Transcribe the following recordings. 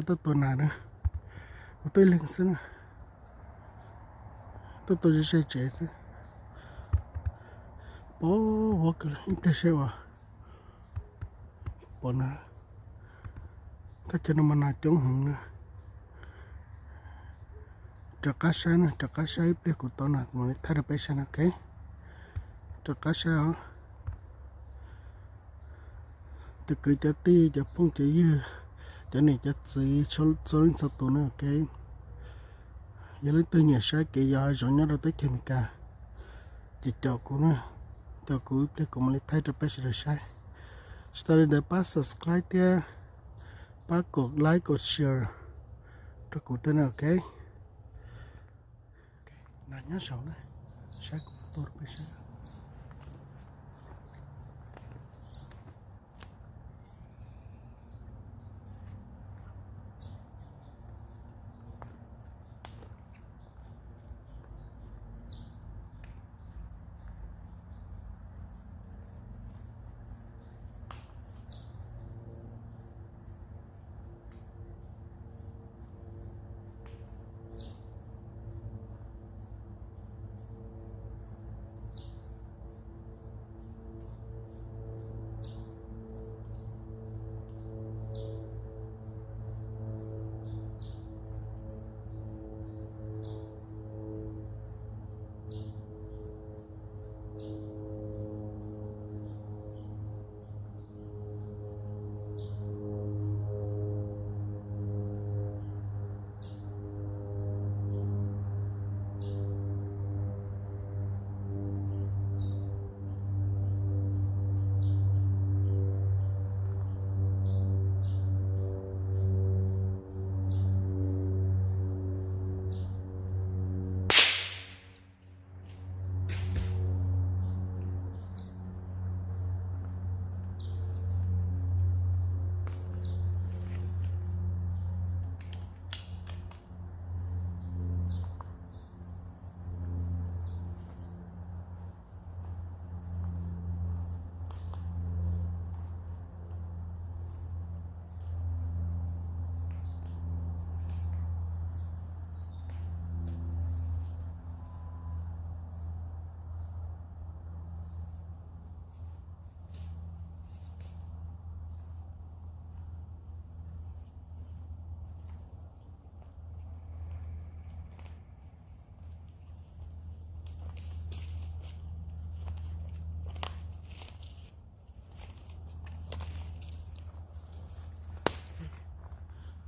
tuaj tua nas na, kuv tuaj ib leeg xwb na, tuaj tua ze ze tsev xwb. Pom huab kawg, ib pliag saib ua pom na. Thaj chaw no mas nas coob heev na. Rov qab saib na, rov qab saib ib pliag kuv tau nas kuv mam li thaij rau peb saib na, ok. Rov qab saib os. Cov kwv cov tij, cov phooj cov ywg, cov niam cov txiv, txhua leej txhua tus na, ok. Yog leej twg nyiam saib kev yos hav zoov nyob rau teb chaws Amelikas, ces caum kuv na, caum kuv ib pliag kuv mam li thaij rau peb sawv daws saib. Tsis tas li ntawd pab subscribe thiab pab kom like kom share rau kuv thiab na, ok. Nas nyob saud na, saib kuv tua rau peb saib.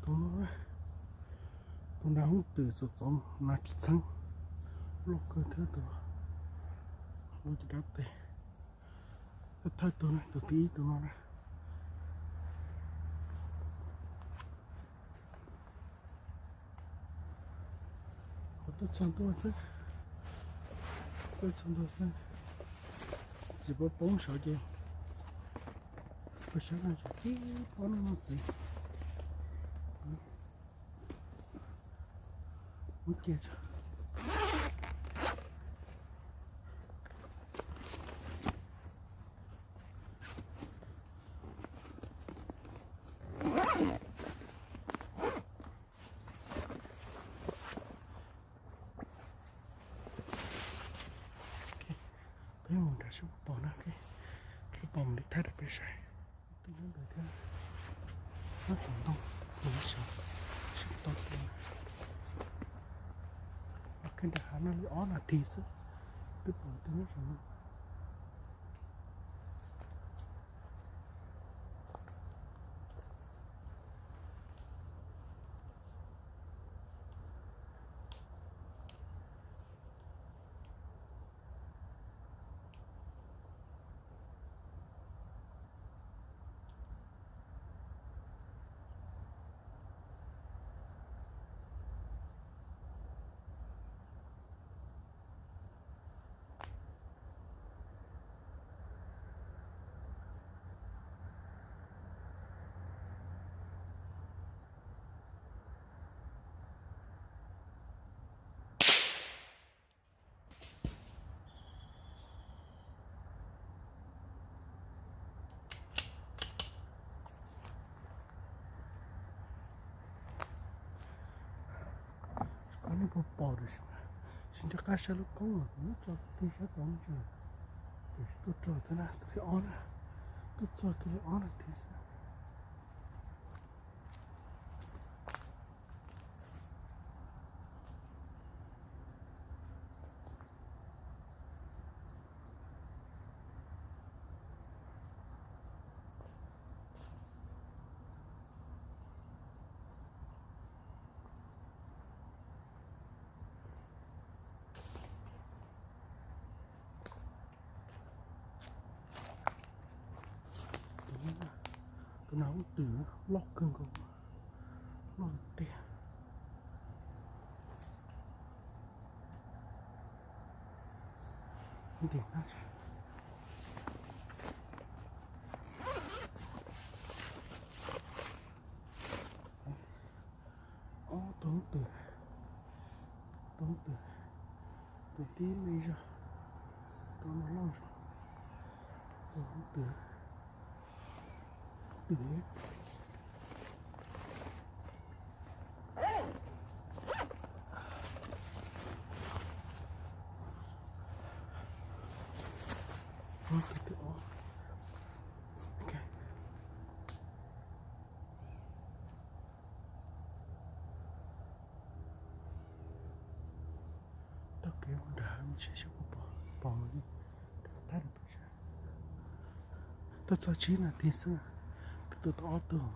Tus no, tus nrad hoob twm txom txom nas tsis txheeb, loj kawg thiab tus no, lub cov dab tes. Thawj thawj tus na, tus thib ib tus no na. Qhov tuaj txog ntua xwb, tuaj txog ntua xwb, txiv poob poob saud ces peb sab no tsis tib pob no no txiv. Muab cia tso. Peb mus nram sab pos na, sab pos mus li thaij rau peb saib. Tej nyob ntawd thiab, nyob saum ntoo, nyob saum, saum ntoo. Los kiag nram hav no li ob nas this xwb, twb pom tej nyob saum no. Pom pom tiam sis mas tsis nco qab saib lub koob los kuv muab tso kiag sab tod mus tso. Tiam sis tuaj raug thiab na, tus thib ob na, tuaj txog kiag li ob na thiab xwb. Tus no hoob twm loj kawg nkaus, loj tiag. Ntim no, ob tug hoob twm, tus hoob twm, tus tib me zog, tus no loj zog, tus hoob twm, twm li. Tus thib ob. Ok. Taug kev mus nram hav mas saib puas pom, pom li. Tab, tuaj txog tsib nas this xwb, twb tua tau ob tug.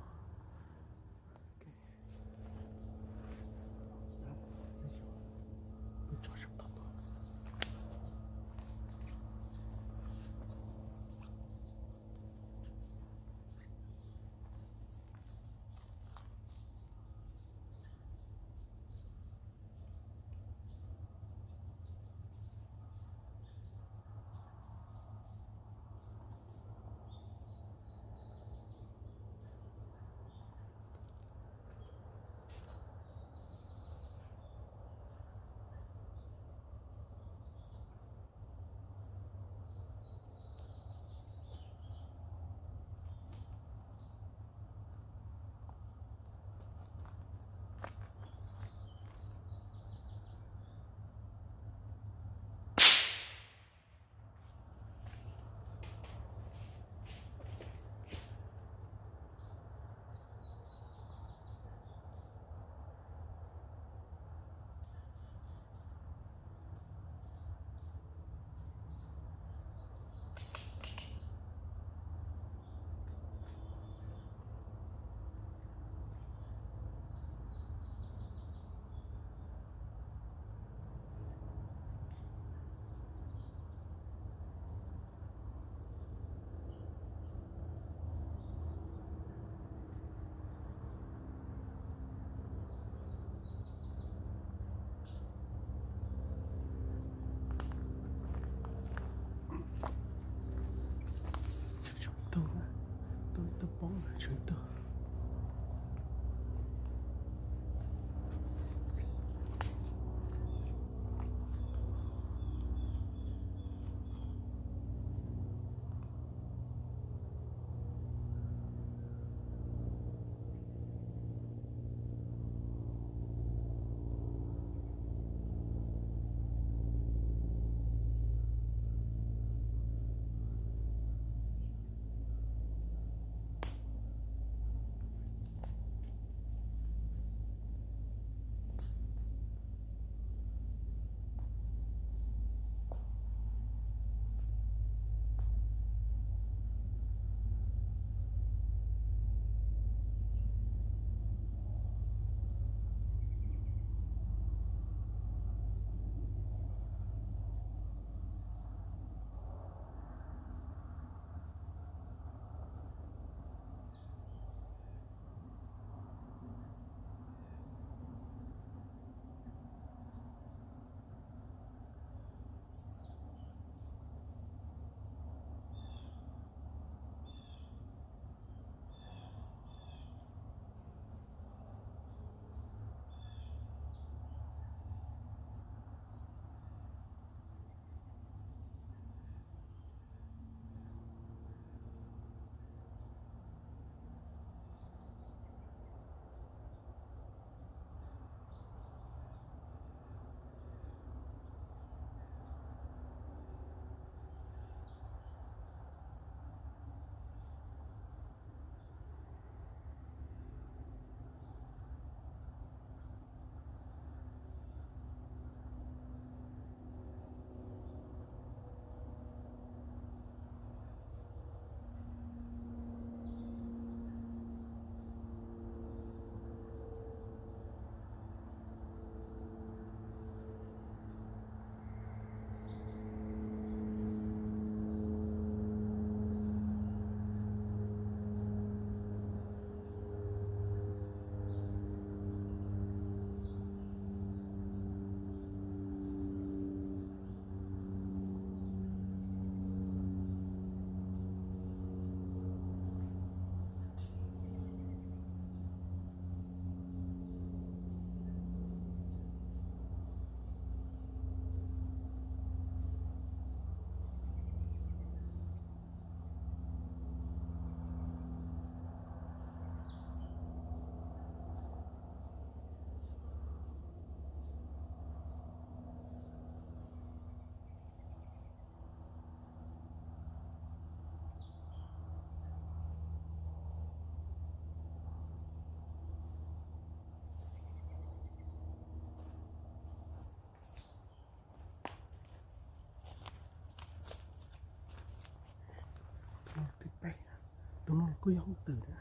Kuj yog hoob twm na,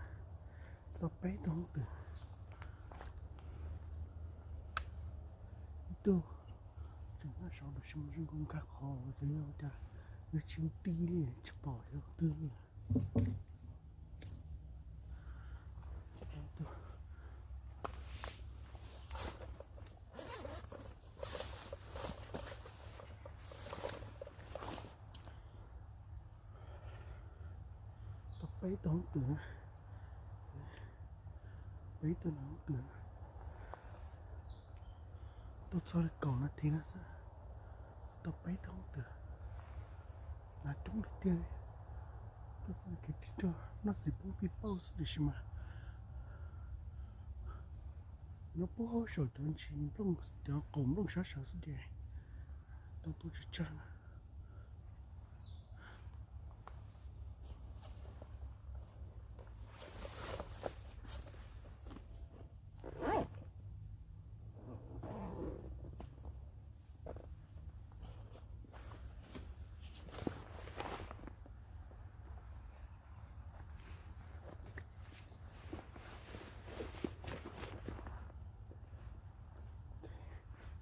tau peb tug hoob twm. Ib tug tseem nyob saud tab sis mas zoo nkaus nkag qhov ces yog ua cas nws tsis tij li, tsis pom yog twg li. Tau peb tug hoob twm na, peb tug hoob twm, tau txog li kaum nas this no xwb, tau peb tug hoob twm. Nas coob tiag tiag li. Tuaj txog kev ris rog noj txiv poob pij pauj xwb tiam sis mas nyob puag saum cov ntsis nplooj, cov qaum nplooj sab saud xwb ces tau tuaj tsawg tsawg na.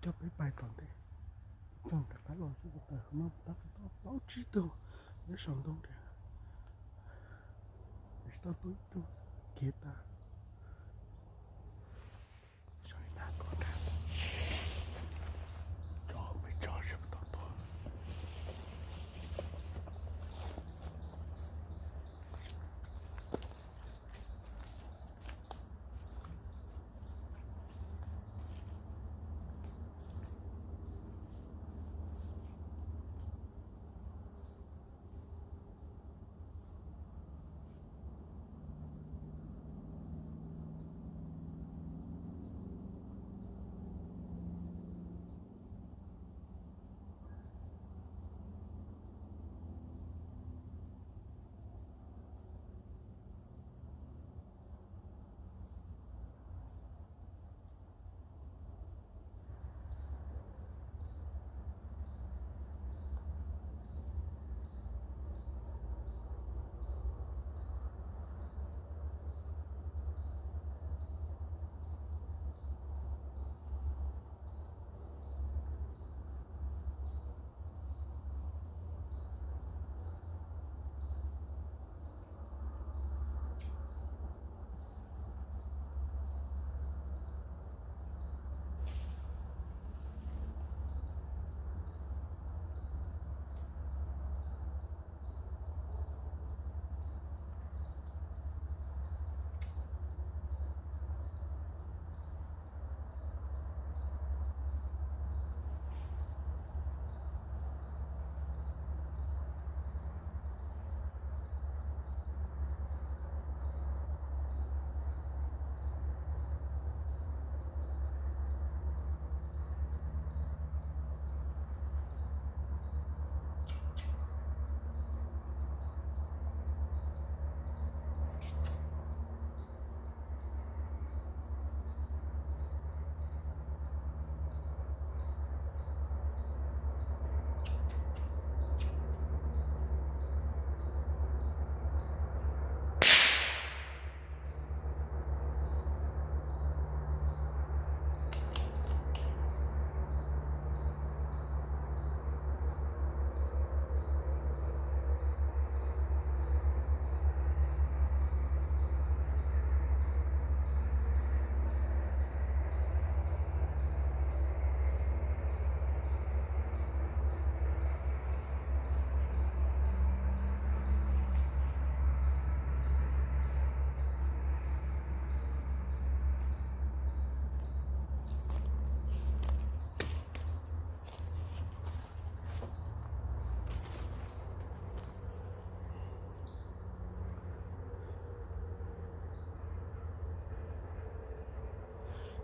Coj peb pais tom ntej, coj rov qab los xwb, tas no tab tom plaub tsib tug nyob saum ntoo tias, tsis tau tuaj ib tug, khiav tas. Saib na, cov peb tso sawv tau tuaj.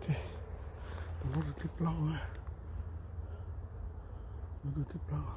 Tus no tus thib plaub, no tus thib plaub.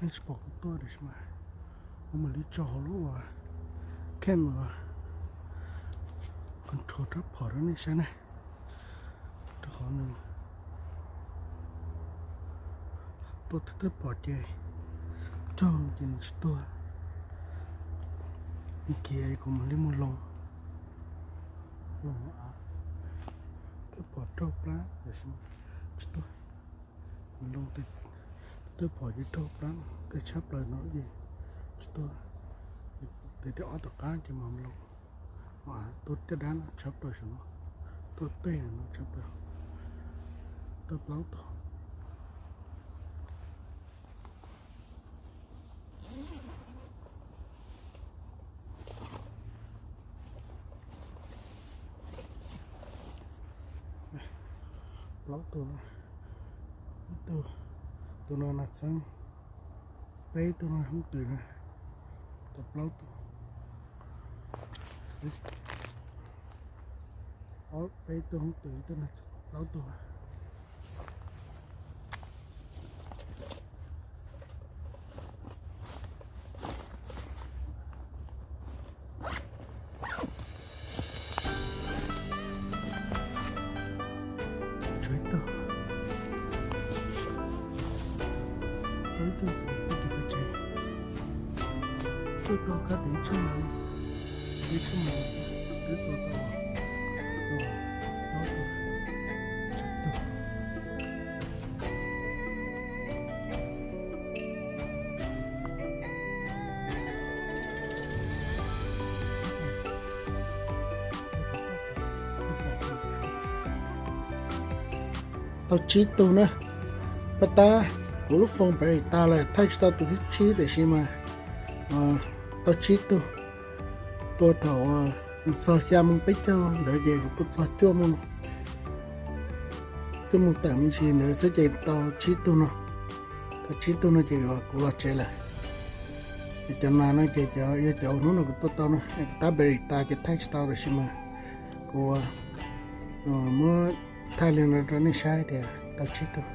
Nej tsis pom kuv tuaj tiam sis mas kuv mam li tso hauv lub uas camera control rab phom rau nej saib na, rau qhov nws tuaj thawj thawj phom ces raug ces nws tsis tuag. Nws khiav kuv mam li mus loo, loo av, thawj phom raug plab tiam sis tsis tuag. Loo thawj phom ces raug plab no kawg tshab plaws no ces tsis tuag. Tes tes ob tom qab ces mam loo, tuaj caj dab no tshab plaws saum no, tuaj tej no tshab plaws, tuaj plaub tug. Plaub tug, ib tug, tus no nas txeeb, peb tug no hoob twm na, tau plaub tug. Ob peb tug hoob twm, ib tug nas txeeb, plaub tug. Tshuav ib tug, tshuav ib tug ntxim tuaj tim peb tsev, tuaj tau kab tes ib tshuaj, ib tshuaj twb tua tau plaub tug, tshuav ib tug. Tau tsib tug na. Pab tab kuv lub phone battery tas lawm, thaij tsis tau tus thib tsib tiam sis mas tau tsib tug. Tua thaum mus txog xya moo peb caug ntawd ces kuv tua txog cuaj moo, cuaj moo tawm me ntsis ntawd xwb ces tau tsib tug no. Tau tsib tug no ces kuv los tsev lawm. Ces cov nas no ces yog cov hnub no kuv tua tau na, kuv tab battery tas ces thaij tsis tau tiam sis mas kuv muab thaij li no rau nej saib tias tau tsib tug.